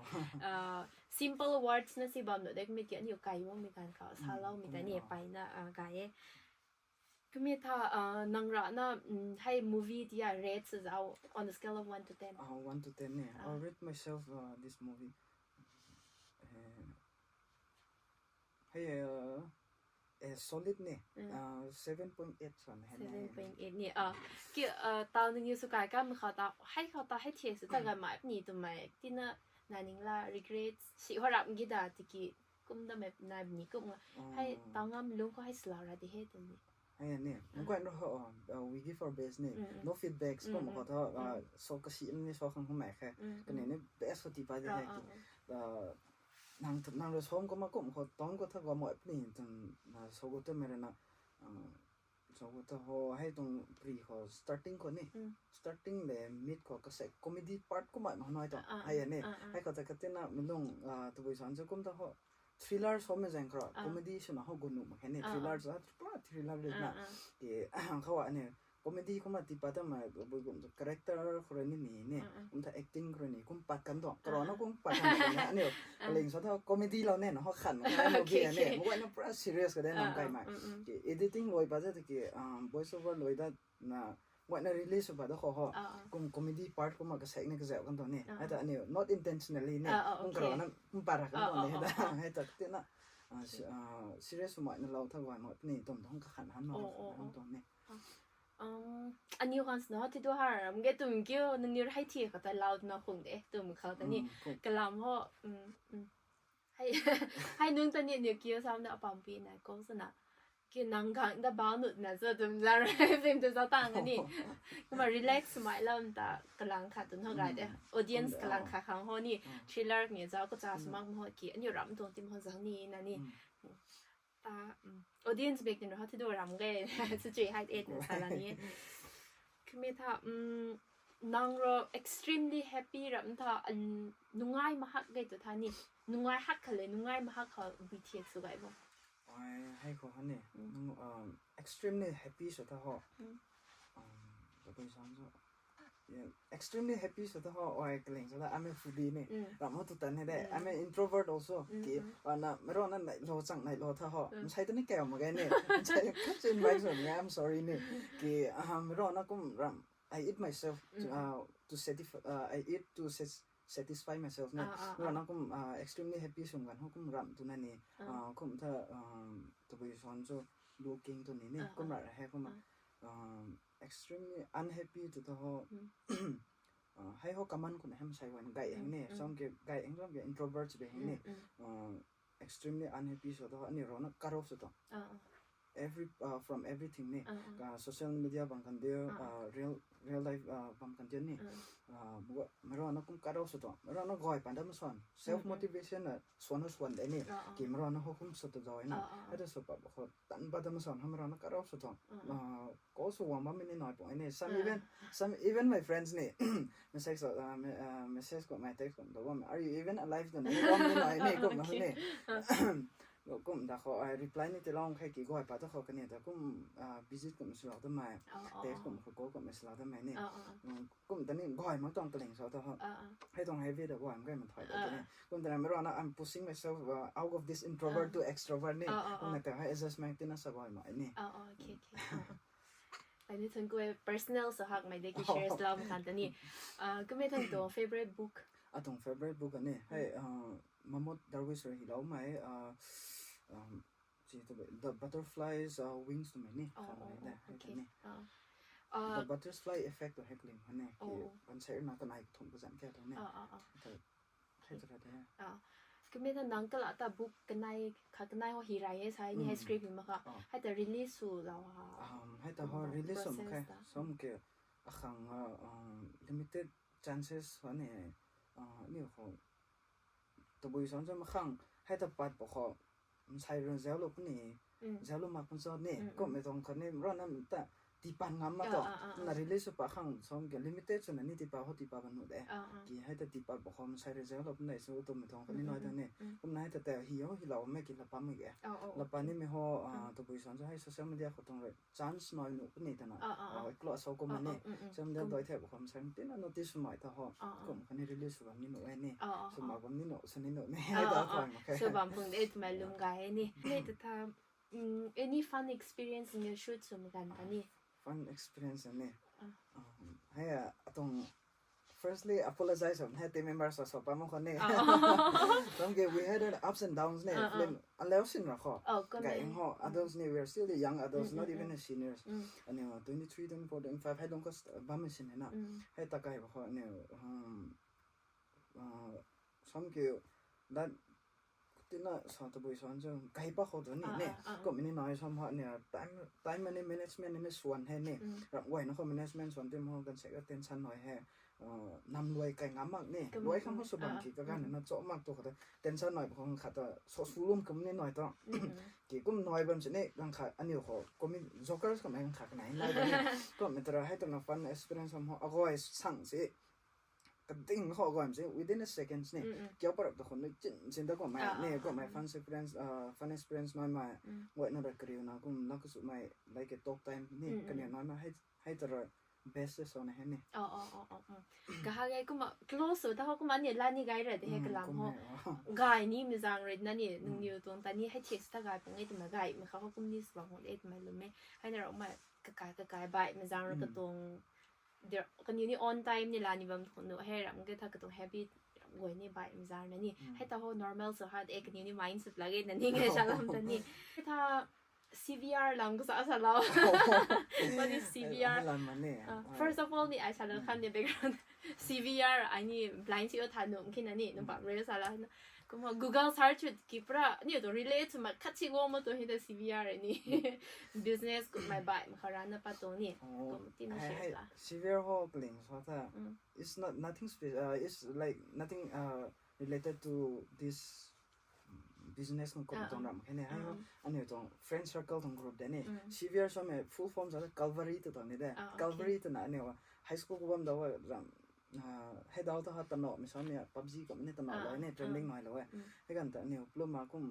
Simple words na si bam no dek mi ki aniu kai wang mi kan khou saloumei ta ni peyna gay e. Kami tha nang rana hei movie tia rate sa zau on a scale of one to ten? One to ten ne. I'll rate myself this movie. Hei solid ne. Seven point eight san hei ne. Seven point eight ni. Ki tau nangniw sw kai kam khou ta hei khou ta hei thiak sw ta gay mai ni twmei tina naning la regret si ho rap gi da tiki kum da mei nai ni kum nga hei tau ngam lung khou hei swlou ra di he twni. Hei ne, nang guay na ho we give our best ne, no feedbacks kum khou tha so kasi ni so khang khou mai khe kani ni best khou ti pa di he ki. Nang nang rui som kumna kum khou tang khou tha gam ai puni tun so gu tei mei rui na so gu tha ho hei tuang pri khou starting khou ni starting le mid khou kasek comedy part kumna ma nai tuang hei ne. Hei khou ta katina mi lung tabui san chu kum ta ho thriller somei zaeng khou comedy swna ho gu nuh mak khe ne. Thriller sa pura thriller rui na ki khou a ne comedy kumna ti pa ta ma bui kum character khou rui ni ni ne kum tha acting khou rui ni kum pat kan tuang karana kum pat kan tuang na aniu kaling sa tha comedy lou ne na ho khan mak khe movie ne. Mei guay na pura serious ka de nam kai mai ki editing lui pa ta ki voice over lui da na guay na release pa da khou ho kum comedy part kumna kasek ni kazauh kan tuang ni. Hei ta aniu not intentionally ne kum karana kum pat ra kan tuang ni hei ta hei ta tina serious mai na lou tha guay mai ni tum tuang kakhan han na han tuang ni. Aniu khang sna thidu har ram ge tum kiu nangniw hei thi khou ta loud na khung de tum khou ta ni kalam ho. Hei nung ta ni aniu kiu sam na apampi na kou sana kiu nang gang da bau nut na zo tum la rai film tu zo tang ni. Kumna relax mai lam ta kalang khat tu ho gay de audience kalang khat khang ho ni thriller ni zo kacha sw mak ho ki aniu ram tuang tim ho zang ni na ni. Ta audience bek tin ho thidu ram ge su chui hei et na sala ni. Me tha, um, nang ro extremely happy ram tha, an, nungai mahak gai tu tha ni. Nungai hak khale, nungai mahak kha bui thiak sw gai bo. Ai, hei khou hane. Mm. Nung, um, extremely happy sw tha ho. Mm. Um, tabui san sw. Yeah, extremely happy sw tha ho. Ai, kaling sw tha, I'm a foodie ni. Mm. Ram ho tu tan he de. Mm. I'm an introvert also. Mm, ki, mm. Ana, mero na nai lo chang nai lo tha ho. Mm. Msai tu ni kau ma gai ni. Msai khat chin bai sw ni, I'm sorry ni. Ki, ah, mero na kum ram I eat myself to, Mm. uh, to satisfy, uh, I eat to sat-, satisfy myself na. Ah, ah, Mero ah. na kum, uh, extremely happy sw ganv ho kum ram tu na ni. Ah. Uh, kum tha, um, tabui san sw looking tu ni ni. Ah, Kum ah. ram he kum, Ah. um, extremely unhappy tu tha ho. Mm. Uh, hei ho common khou na hem sai wan gai heng Mm, ni. mm. Som ke gai heng som ke introvert sw be heng ni. Mm, mm. Uh, extremely unhappy sw tha ho. Ani ro na karo sw tha. Ah, ah. Every, uh, from everything ni. Ah, ah. Ka social media bang kan dia, Ah. uh, real, real life, uh, bang kan dia ni. Ah. Uh, mero na kum karo sw tha. Mero na goi pan da ma swan. Self Mm, mm. motivation na swan ho swan de ni. Ah, ah. Ki mero na ho kum sw ta zau na. Ah, ah, ah. Hei ta sw pa ho tan pa da ma swan ho mero na karo sw tha. Ah, ah. Uh, Call sw guang bammei ni nai pung ni. Some Ah. even, some even my friends ni message, uh, me-, uh, message khou, my text khou, "Are you even alive?" twna ni bam ni nai ni kum Okay. ni. Ah. Kum da khou, I reply ni tilong khe ki goi pa ta khou kani ta kum, uh, visit kum sw lou ta mai. Oh, oh, Text kum oh. khou call kum sw lou ta mai ni. Oh, oh, oh. Mm, kum ta ni goi mak tuang kaling sw ta ho. Ah, ah. Hei tuang heavy da goi mak kai ma thai ta Ah. ni. Kum ta na mero na, I'm pushing myself, uh, out of this introvert Ah. to extrovert ni. Ah, ah, Kum na ah. ta hei adjustment tina sa goi mak ni. Ah, ah, okay, okay. Ah, ah. Ai ni thun kua personal sw hak mai de ki Oh. share sw lou mak kan ta ni. Ah, kum e thun tuang favorite book? Atuang favorite book ani. Hei, Mm. uh, Mahmoud Darwish rui hi lou mai, uh, um, chi tu The Butterfly's, uh, Wings tu mai ni. Oh, Khan oh, mai oh, da, hei okay. ta ni. Ah. The Ah. Butterfly Effect tu hei kaling hane. Ki Oh, oh. ban sai na kanai thum ka zan kya tu ni. Ah, ah, ah. Ta Hei Okay. tu ra de. Ah, kum e ta nang kala ta book kanai, kha kanai ho hi rai e sai ni hei Mm. script hi mak kha. Ah. Hei ta release sw lou ha. Um, hei ta ho Kum release sw mak process khe. ta. Som Mm. ke akhang, uh, um, limited chances ho ni, uh, ni ho. Tabui san sw mak khang, hei ta pat pa ho. Msai run zau lou puni, Mm. zau lou mak pun sw ni. Mm, mm. Kum e tuang kha ni, ro na ta tipan ngam ma Ah, to. ah, ah, Na ah. release sw pa khang som ke limited sw na ni tipa ho tipa ban nu de. Ah, ah. Ki hei ta tipa ba khom sai result of nai sw tu mi thong kani Mm, nai mm, ta mm, ni. mm. Kum na hei ta ta hi ho hi lou me ki la pa mi ge. Oh, oh, La pa okay. ni mi ho, ah, Mm. tabui san sw hei social media khou tuang rui chance nai nu puni ta na. Ah, ah, ah. Ah, close ho kum Ah, ni. ah, mm, mm. Social media Kum. doi the ba khom sai tin na notice sw mai ta ho. Ah, ah. Kum kani release sw bam ni nu e ni. Ah, ah, Sw ah. ma bam ni nu, sw ni nu ni. Ah, Hei ta ah, ah. tuang ma khe. Sw bam pung de, tu mai lum Ah. ga e ni. Hei ta ta Mm, any fun experience in your shoot sw makan ta ni? Fun experience ni. Ah. Um, hei, ah, atong, firstly, apologize on hei team members sw sw pa mo khou ni. Ah. Thank you. We had an ups and downs ni. Ah, ah. Film, aleo sin ra khou. Oh, kum Gai ni. ho, Mm. adults ni, we are still the young adults, Mm, not mm, even mm. the seniors. Mm. Ani, uh, twenty-three, twenty-four, twenty-five, hei dong khou st-, bam sin na. Mm. Hei ta kai ba khou ni, um, uh, som kiu, that, tina sa tabui san sw, kai pa khou tu ni, Ah, ni. ah, ah, ah. Kum ni nai som ha ni, time, time ni management ni swan hei ni. Mm. Ram guay na khou management swan tim ho kan se ka tension nai hei. Uh, nam luai kai ngam mak ni. Kum, Luai kham kum, ho sw bam ah, ki ka gan mm. na cho mak tu khou ta. Tension nai ba khou khat ta so sw lum kum ni nai ta. Mm, mm. Ki kum nai bam si ni, gang khat aniu khou, kum ni jokers khou nai gang khat kanai nai bam ni. Kum ni ta ra hei tu na fun experience som ho, aguay sang si. Kading khou guay si within a seconds ni. Mm, mm. Kiu parap ta khou ni chin, chin ta kum mai, Ah, ni ah, kum ah, mai ah. fun experience, uh, fun experience nai mai. Mm. Guay na ra kariu na kum na kasu mai, like a talk time ni, Mm, mm. kaniw nai mai, hei, hei ta ra best sw na hei ni. Oh, oh, oh, oh, oh. Kaha gai kumna close sw ta ho kumna ni la ni gai ra de hei Mm, kalam kum ho. hei, oh. Gai ni mi zang rui na ni, Mm. nung niw tuang ta ni hei thiak ta gai pung e tu ma gai, ma kha ho kum ni sw bam ho de tu ma lum e. Hei na ra ma kakai, kakai bai, mi zang ra Mm. katuang, dir-, kaniw ni on time ni la ni bam khou nu, hei ram ke tha katuang habit, ram guay ni bai, mi zang na ni. Mm. Hei ta ho normal sw ha de, kaniw ni mind sw la ge na ni ngai sa lam ta ni. Hei ta, C V R lam kasa sa lau. What is C V R? Hei lam ma ni. Ah, Hei. first of all ni, ai sa lau Mm. khan ni background. C V R, ai ni blind si o tha num kina ni, num Mm. pam rui sa lau na. Kumna Google search ki pra, ni tu relate sw ma khat si guang ma tu hei ta C V R ni. Mm. Business kum mai bai, ma kha ran na pa tu ni. Oh, Kum tina hei, share hei, la. C V R ho kaling sw ta. Mm. It's not, nothing spe-, uh, it's like nothing, uh, related to this, mm, business khang kum tuang ram khe ne. Hei ho, aniu tuang friend circle tuang group de ni. Severe samei full form sa Calvary tu tuang ni de. Calvary twna aniu high school khou bam da ram, hei dau ta ha tano mi samei PUBG kum ni tano lo ni trending nai lo e. Hei kan ta aniu pluma kum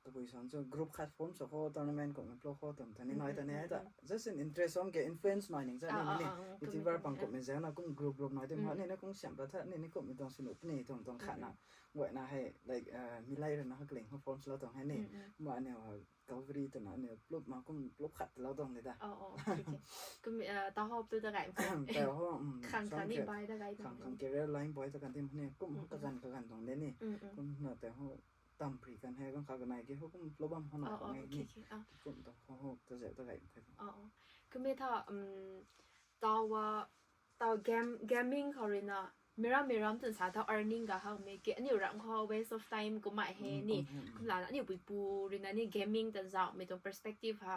tabui san chu group khat form sa kho tournament kum plou kho tum ta ni nai ta ni hei ta just an interest om ke influence nai ning cha ni ni YouTuber pang kum mi zana kum group group nai tum ha ni na kum siam ta tha ni ni kum mi tuang sinu puni tuang tuang khat na guayna hei like mi lai rana ha kling ho form slo tuang hei ni ma aniu Calvary twna aniu pluma kum plou khat lou tuang ni da. Kum ta hop tu ta gai ta ho khang khang ni bai ta gai khang khang career line bai ta kan tim ni kum kagan kagan tuang de ni kum na ta ho tam pri kan hei kan kha kanai ke ho kum plou bam ho na ngai ni kum ta ho ho ta zeu ta gai ta. Kum e tha um tawa taw game gaming khou rui na miram miram tun sa tha earning ga hau me ke aniu ram khou waste of time kumai he ni kum la aniu pui pu rui na ni gaming tan zau me tuang perspective ha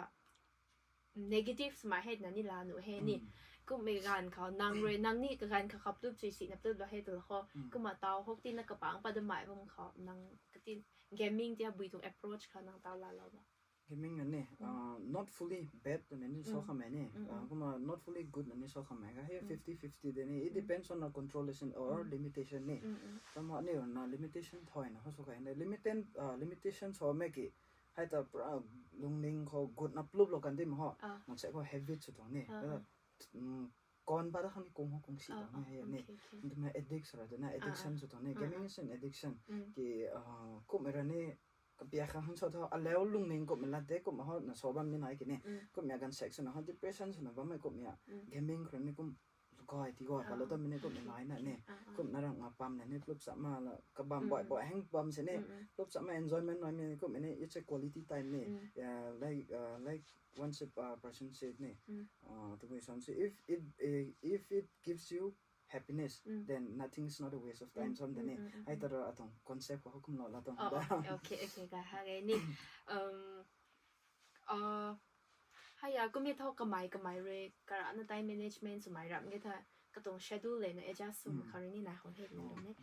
negative sma he na ni la nu he ni kum me gan khou nang rui nang ni kagan khou khap tup chui si na tup lo he tu ho kum a taw hok ti na kapang pa da mai bam khou nang kati gaming ti a bui tuang approach khou nang taw la lo ba. Gaming na ni not fully bad na ni so kham ni kum a not fully good na ni so kham ka he fifty fifty de ni it depends on our control or limitation ni. Tam ha ni na limitation thoi na ho so ka ni limited limitation so me ki hei ta pura lungning khou gut na plup lo kan di ma ho nang se ko habit su tuang ni kon ba da khang ni kung ho kung si tuang ni hei ni ntuma addict sara de na addiction su tuang ni gaming is an addiction ki kum era ni kapia khang han so tho aleu lungning kum la de kum ho na so bam ni nai ki ni kum ya gan sex na ho depression su na bam mai kum ya gaming khra ni kum goi ti goi ka lo ta mi ni kum nai na ni kum na rang nga pam na ni plup sa ma la kabam boi boi heng bam se ni plup sa ma enjoyment nai mi ni kum ni it's a quality time ni like like once a person said ni tabui san se if it if it gives you happiness then nothing is not a waste of time som de ni hei ta ra atong concept ko kum lo la tong da. Okay okay ka ha ge ni um uh haya kum e tho kamai kamai rui kara na time management sumai ram ge tha katong schedule le na adjust sum khari ni na ho he ni ne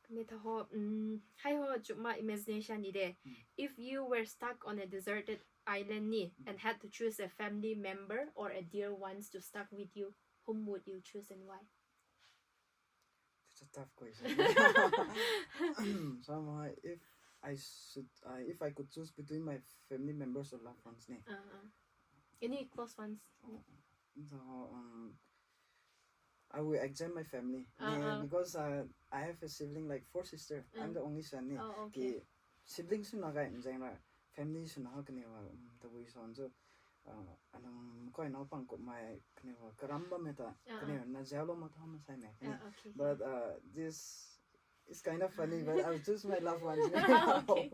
kum e tho ho um hei ho chuma imagination ni de if you were stuck on a deserted island ni and had to choose a family member or a dear ones to stuck with you whom would you choose and why? That's a tough question. Somehow, if I should, uh, if I could choose between my family members or loved ones, ni. Uh, uh. Any close ones? Oh, so, um, I will exempt my family. Uh, ni, uh. Because uh, I have a sibling, like four sister. Mm. I'm the only son. Ni. Oh, okay. Ki siblings na gai mzeng ra family suna ha kani wa tabui son so anang koi nau pang kummei kani wa karam bam e ta kani na zau lo ma tha ma sai me kani. But uh, this is kind of funny, but I'll choose my loved ones. Okay.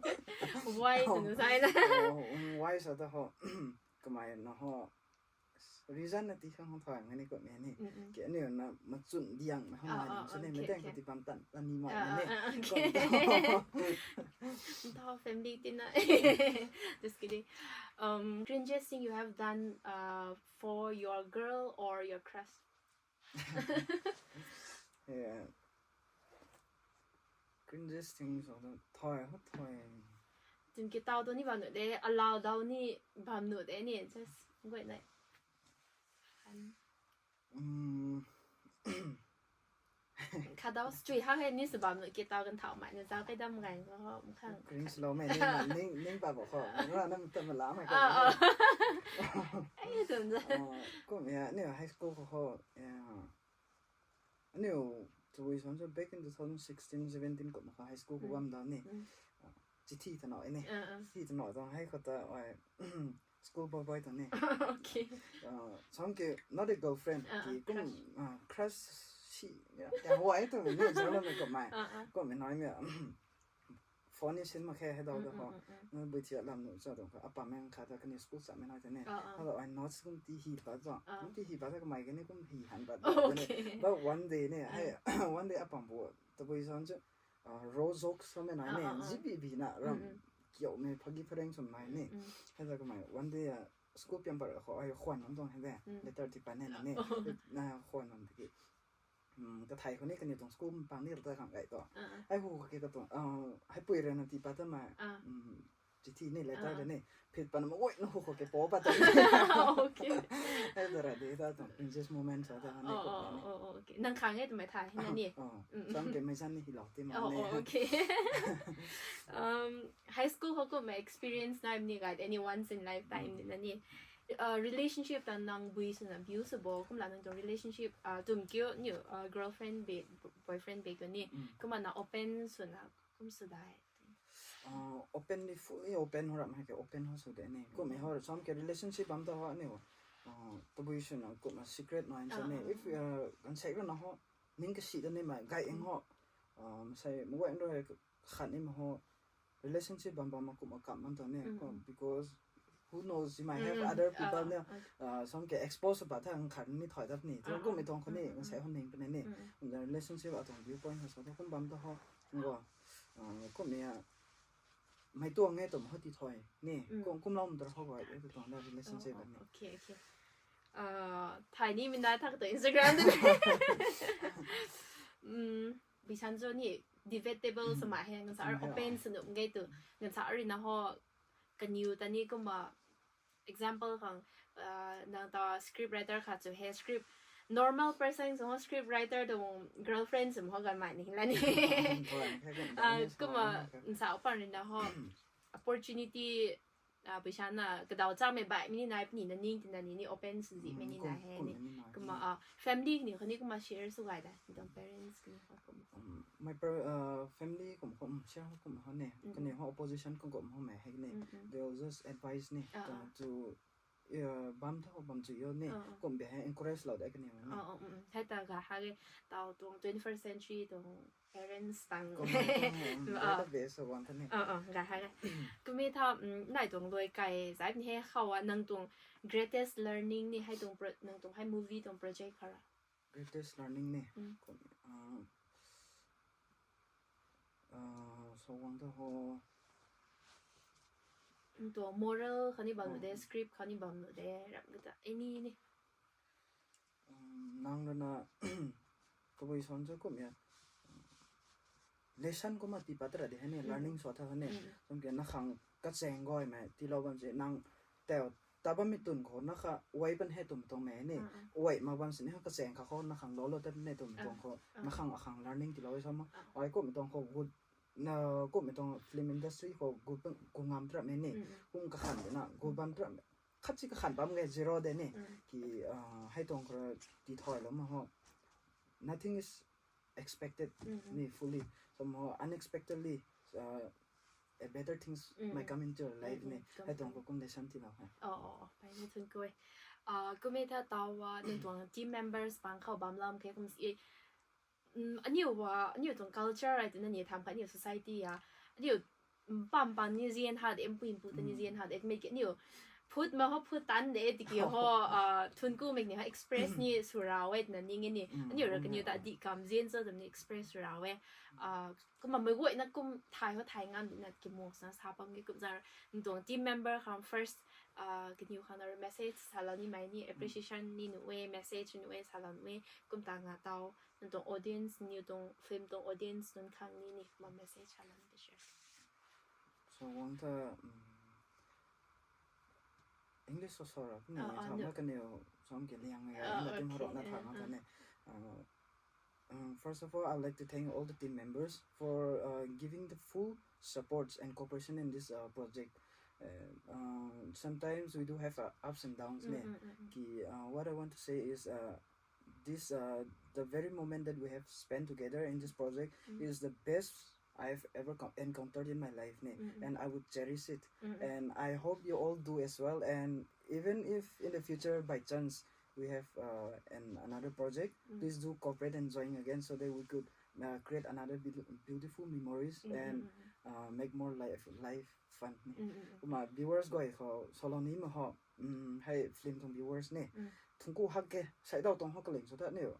Why tu na sai na? Why sa ta ho kamei na ho reason na ti khang hong thoi ngani ko me ni. Ke ani na machun diang na hong mai sa ni me teng ti pam tan ani mai ni. Tao family tina. Just kidding. Um, cringiest thing you have done uh, for your girl or your crush? Yeah. Cringiest thing so thoi ho thoi. Tun ki tau do ni bam nu de, allow dau ni bam nu de ni just goi nai. Um. Kha dau street ha he ni sa bam nu ki tau kan thau mai na zau kai dam gai ko ho khang. Cringe lo me ni ning ning pa bo ho. Ra nam ta ma la mai ko. Ah. Ai tun. Ko me ni high school ko ho. Aniu tabui san so back in two thousand sixteen seventeen kum kha high school ko bam da ni. Chithi tano ni. Chithi tano tang hei khata oi school boy boy tang ni. Okay. Sam ke not a girlfriend ki kum crush si ya wai to ni zalo me ko mai. Ko me noi me phone ni sin ma khe he dau da ho. Na bui thiat lam nu cha dong kha apa meng kha ta kani school cha me nai ta ne. Hello, I not school ti hi pa zo. Ti hi pa ta kamai kani kum hi han pa. But one day ne, hey, one day apam bo tabui san chu ro zok so me nai ne, zibi bi na ram kiau me phagi phareng som nai ne. He ta kamai one day school piam par ho ai khwan nam dong he de. Letter ti pa ne na ne. Na khwan nam ki. Kathai khou ni kaniw tuang school pang ni rata khang gay tu. Ai hu khou ke katuang, ah, hei pui rui na tii pat ta ma. Ah. Um, chithi ni letter Ah. de ni. Phit pan ma oi na hu khou ke po pat ta. Okay. Ai da ra de ta tuang princess moment sa ta ni Oh, ko oh, ni. oh, oh, okay. Nang khang e tu mai thai na ni. Oh, Mm. sam ke mai san ni hi lo ti ma Oh, ni. oh, okay. Um, high school khou kum experience na ni guide any once in lifetime Mm. ni na ni. Uh, relationship ta nang bui suna biu sa bo kum la nang tuang relationship, uh, tum kiu niu, uh, girlfriend be boyfriend be tu ni. Mm. Kumna open suna kum su dai. Uh, openly, fully open ho ram hai ke open ho su de ni. Kum e ho sam ke relationship bam ta ho ni. Uh, tabui suna kum a secret na in sa Ah, ni. ah, If ah. uh, kan sek na ho ning ka si da ni ma gai eng ho. Um, sai mo wen ro hai khat ni ma ho relationship bam bam ma kum a kam man ta ni. Mm. Kum, because who knows, you might have Mm, other people ah, ni. okay. Uh, sam ke expose ba tha ang khat ni thoi dap ni. Tu Ah, kum ah. e tong khou ni Mm, ang mm. sai ho ning pene ni. Mm, mm. Ang relationship a tuang viewpoint ha sa ta kum bam ta ho. Ngo. Uh, kum ni a mai tuang nge tum ho ti thoi ni. Mm. Kum kum lam ta ho bai e tuang da relationship Oh, ni. okay, okay. Uh, thai ni mina thak to Instagram tu. Mm, bisan jo ni debatable Mm. sama he ngan sa Mm, yeah. open sunu ngai tu ngan sa ri na ho kaniw ta ni kumna example khang, uh, nang ta script writer khat chu he script normal person sung script writer tuang girlfriend sum ho gan mai ni la ni. Mm, thoi, thoi, thoi, Ah, thoi, kumna thoi. nsa pan ri na ho opportunity, ah, pui sa na kadau cham e bai mi ni nai puni na ning ti na ni ni open su zi Mm, mi ni kum, na he kum ni. ni na. Kumna, Mm. ah, family ni khou ni kumna share su gai da. Ni tuang parents ni khou kumna. Um, my par-, uh, family kum kum share ho kum ho ni. Mm. Kaniw ho opposition kum kum ho me hai ni. Mm, mm. They will just advise ni Ah, to, ah. to, uh, bam tho bam chu yo ni. Ah, ah. Kum be hai encourage lou da kaniw ni. Ah, ah, mm, mm. Hai ta ga ha ge tau tuang twenty-first century tuang parents tang. Kum, kum, kum, Ah. that is so one thing. Ah, ah, ga ha ge. Kum e tha, mm, nai tuang luai kai zai ni he khou a nang tuang greatest learning ni hai tuang pro-, nang tuang hai movie tuang project khou ra. Greatest learning ni. Mm. Kum, ah, ah, so wang ta ho. Tuang moral khou ni bam Oh. de, script khou ni bam de, ram kata, any ni. Um, nang rui na, tabui son chu kum ya. Lesson kumna tii pat ra de hai ni, Mm. learning sw tha hai ni. Mm. Kum ke na khang kacheng gay mei, tii lou bam se, nang tau ta bam mi tun khou, na kha uai pan he tum tuang mei ni. Mm, mm. Uai ma bam se ni, kacheng kha khou, na khang lou lou tat ni tum Ah, tuang khou, ah. na khang a khang learning tii lou e sa ma. Ah. Ai kum tuang khou good, na kum tuang film industry khou good pan, kum ngam tra mei ni. Mm, mm. Kum kakhan de na, good Mm. bam tra mei. Khat si kakhan bam ge zero de ni. Mm. Ki, ah, hai tuang khou ra tii thoi lou ma ho. Nothing is expected Mm, mm. ni fully. Somehow unexpectedly, uh, a better things Mm, might mm. come into your life Mm, mm. ni. Tum Hai tuang tum. khou kum lesson tii lou hai. Oh, oh, oh. Pai ni thun koi. Ah, kum e tha tau a, nang tuang team members pang khou bam lam ke kum si. Mm, aniu wa, aniu tuang culture ai tu na ni tham kha aniu society a. Aniu mm, pam pam ni zian ha de, mpui mpu ta ni Mm. zian ha de, mei ke niu phut ma ho phut tan de, tiki ho, ah, thun ku mei ni ho express ni sw ra e na ning e ni. Mm, Aniu ra mm, kaniu ta mm. di kam zian cho dam ni express sw ra e. Ah, kumna mei guay na kum thai ho thai ngam di na ki mo sa sa pam ki kum zar. Nang tuang team member khang first, ah, kaniu khang na message sa lou ni mai ni, Mm. appreciation ni nu e, message nu e, sa lou nu e, kum ta nga tau. Nang tuang audience, niu tuang film tuang audience nunc khang ni ni, ma message ha lam de share. So, wang ta, um, English so sora, ni Ah, ah, tham no. na kaniw, sam ke liang ya, Ah, na tim okay, harok na eh, tham na ah. ne. Uh, um, first of all, I'd like to thank all the team members for, uh, giving the full supports and cooperation in this, uh, project. Uh, um, sometimes we do have, uh, ups and downs, Mm, ne. mm, mm, mm. Ki, uh, what I want to say is, uh, this, uh, the very moment that we have spent together in this project Mm. is the best I've ever co-, encountered in my life, ne. Mm, mm. And I would cherish it. Mm, mm. And I hope you all do as well. And even if in the future, by chance, we have, uh, an, another project, Mm. please do cooperate and join again so that we could, uh, create another beau-, beautiful memories Mm, mm, and, mm, mm. uh, make more life, life fun, ne. Mm, mm, mm. Kumna viewers guay khou, salou ni ma ho, um, hei film tuang viewers ne. Mm. Thungku hak ke, sai dau tuang ho kaling so ta niu.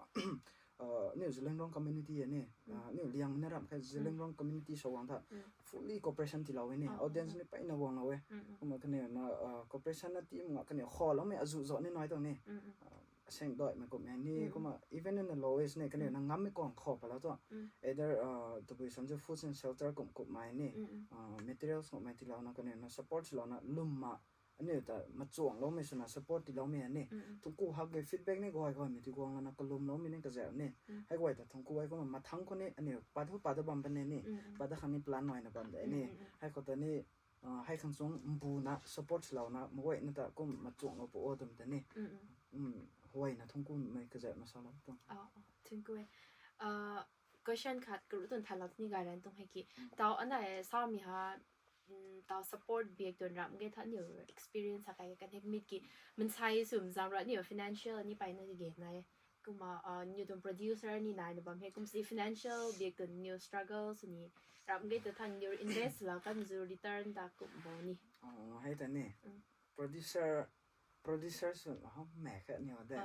Uh, niu Zeliangrong community e ne. Mm. Uh, niu liang na ram khe Mm. Zeliangrong community so wang ta. Mm. Fully cooperation tii lou e ne. Oh, Audience oh. ni peyna guang lou e. Mm, mm. Kumna kaniw na, uh, cooperation na team nga kaniw khou lou mei azu zo ni nai tuang ne. Mm, mm. Uh, seng doi mei kum e ni, kumna even in the lowest ni kaniw na ngammei kuang khou pala tu, either tabui san chu food and shelter kum kum mai ni, materials kum mai tiilouna kaniw na support swlouna lwmna aniu ta machuangloumei swna support tiiloumei ni. Thungku hak ge feedback ni guay guaymei ti guang lana kalumloumei ni kazauh ni. Hei guay ta thungku ai kumna mathang khou ni aniu pat hu pat da bam pan ni, pat da khang ni plan naina bam de ni. Hei khou ta ni hei khang chung mbuna support swlouna meic guayna ta kum machuanglou pu o twmei ta ni. Huayna thungkumei kazauh na salou tuang. Thungku e. Question khat karu tun thalou ni gay ran tuang hei ki. Tau anai samei ha, tau support biak tun ram ge tha niu experience ha kai kan hek mit ki. Mansei swm zam ra niu financial ni paina ge nai. Kumna niu tuang producer ni naina bam hei kum si financial biak tun niu struggle sw ni. Ram ge ta thang niu invest la kan zu return ta kum bo ni. Hei ta ni. Producer, producer sw ho mak kha niu de.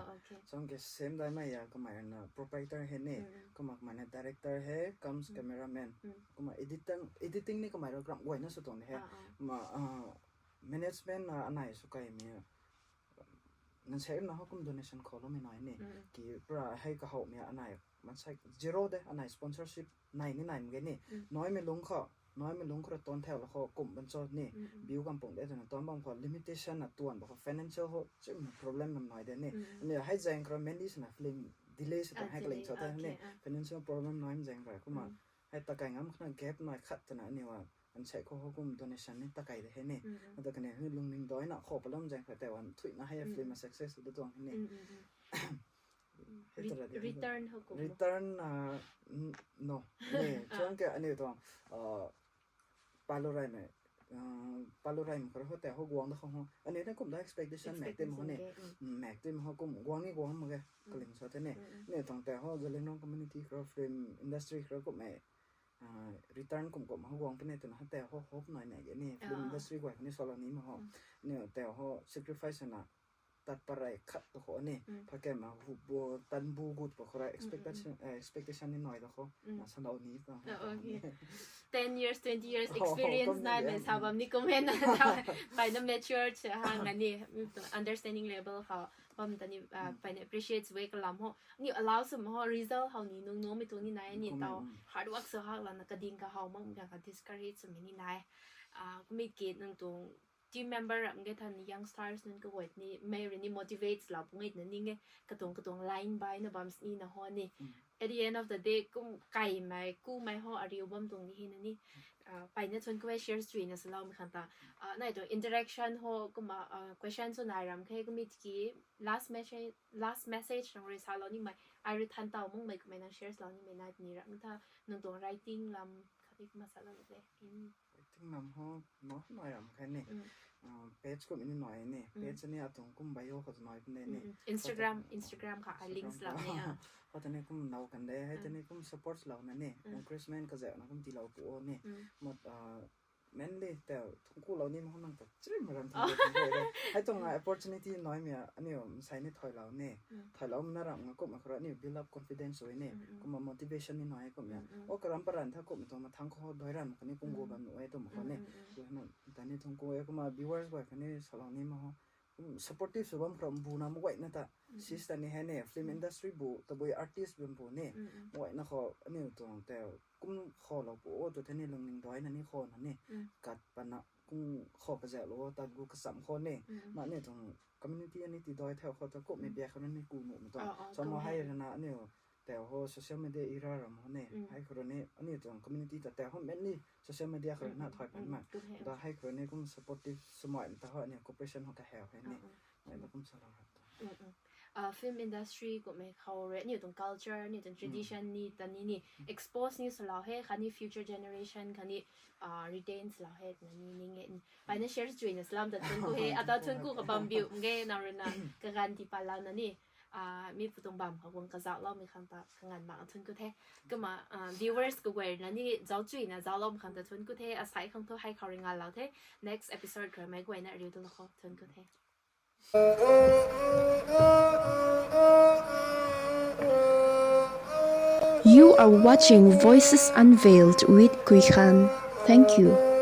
Chung ke same daimei ya kamei na proprietor hei ni. Kumna kamei na director hei, comes cameraman. Kumna editing, editing ni kamei rui ram guayna sw tuang ni hei. Kumna management na anai sw kaimei. Nansei na ho kum donation khou loumei nai ni. Ki pura hei kahowmei anai mansei zero de, anai sponsorship nai ni nai mak ge ni. Naimei lungc khou, naimei lungc khou ra tuan thau la khou kum ban cho ni. View kam pung de twna tuan bam khou limitation na tuan ba khou financial ho chim problem nam nai de ni. Ni hei zaeng khou ra mainly swna film delay sw tuang hei kaling cho de ni. Financial problem naimei zaeng khou ra kumna hei takai ngam khana gap nai khat twna aniu a mansei khou ho kum donation ni takai de hei ni. Ata kaniw hei lungning doina khou palam zaeng khou tei wan thuina hei film a success da tuang hei ni. Return ho kum return no. Ni chung ke aniu tuang palu raimei, palu raimei khou ho tei ho guang da khou ho aniu na kum da expectation mak tim ho ni. Mak tim ho kum guang ni guang mak ge kaling cho the ni. Ni tuang tei ho Zeliangrong community khou film industry khou kummei return kum kum ho guang puni twna ha tei ho hope nai nai ge ni film industry guay ni salou ni ma ho. Ni tei ho sacrifice na tat parai khat tu khou ni. Phakem ma hu bo tan bu gut pa khou ra expectation, expectation ni nai da khou na salou ni ta. Ten years, twenty years experience naimei sa bam ni kum hei na. Paina mature ha nga ni, understanding level khou bam ta ni, paina appreciate sw e kalam ho. Ni allow swmei ho result hou ni nung nungmei tuang ni nai ni tau hard work sw hak lana kading kahaw mak ka discourage swmei ni nai. Kummei ki nang tuang team member ram ge than youngsters nunc kaguay ni mei rui ni motivate lou pung e twna ning e. Katuang katuang line baina bam sini na ho ni. At the end of the day kum kaimei kumei ho ariu bam tuang ni hei na ni. Paina thuanc ku e share swna swloumei khang ta. Nai tuang interaction ho kumna question sw nai ram khe kummei ki last message, last message nang rui salou nimei, ai rui than tau makmei kummei nang share swlou nimei nai ni ram tha nang tuang writing lam khat ni kumna salou de. Writing lam ho no nai ram khe ni. Page kum ni nai ni. Page ni atuang kum bio khou nai puni ni. Instagram, Instagram kha ai links lam ni. Ho ta ni kum nau kan de, hei ta ni kum support louna ni. Encouragement kazauhna kum tiilou pu o ni. Mainly tei thungku lou ni ma nang ta chim ram thungku de. Hei tuang opportunity naimei aniu mansei ni thailou ni. Thailou na ram nga kum khou ra aniu build up confidence ui ni. Kumna motivation ni nai kum ya. O karam paran tha kum tuang mathang khou doi ran kani kum gu bam nu e twmei khou ni. Tani thungku e kumna viewers guay kani salou ni ma ho. Supportive sw bam khou ra mbuna meic guayna ta. Sis ta ni hei ni film industry bu tabui artist bam bu ni. Meic guayna khou aniu tuang tei kum khoulou pu o tu the ni lungning doina ni khouna ni. Kat pana kum khou kazauhlou tat gu kacham khou ni. Ma ni tuang community ani ti doi thau khou ta kummei biak khou ni ku nuhmei tuang. Sa ma hei rana aniu tei ho social media era ram ho ni. Hei khou rui ni aniu tuang community ta tei ho mainly social media khou rui na thay pan ma. Da hei khou rui ni kum supportive swmei ta ho aniu cooperation ho kahau hei ni. Hei na kum salou ram ta. Film industry kummei khou rui aniu tuang culture, aniu tuang tradition ni ta ni ni expose ni swlou he khatni future generation khatni retain swlou he twna ni ning e. Paina share swna swlou ta thuanc ku he, ata thuanc ku kabam biu nge nang rui na kaganv tii palouna ni. Mi pu tuang bam khou guang kazauhloumei khang ta kanganv mak thuanc ku the. Kumna viewers kaguay na ni zauc chuina zaucloumei khang ta thuanc ku the, asai khang thu hei khou rui nganlou the. Next episode khou meic guayna riu tu lou khou thuanc ku the. You are watching Voices Unveiled with Kuikhan. Thank you.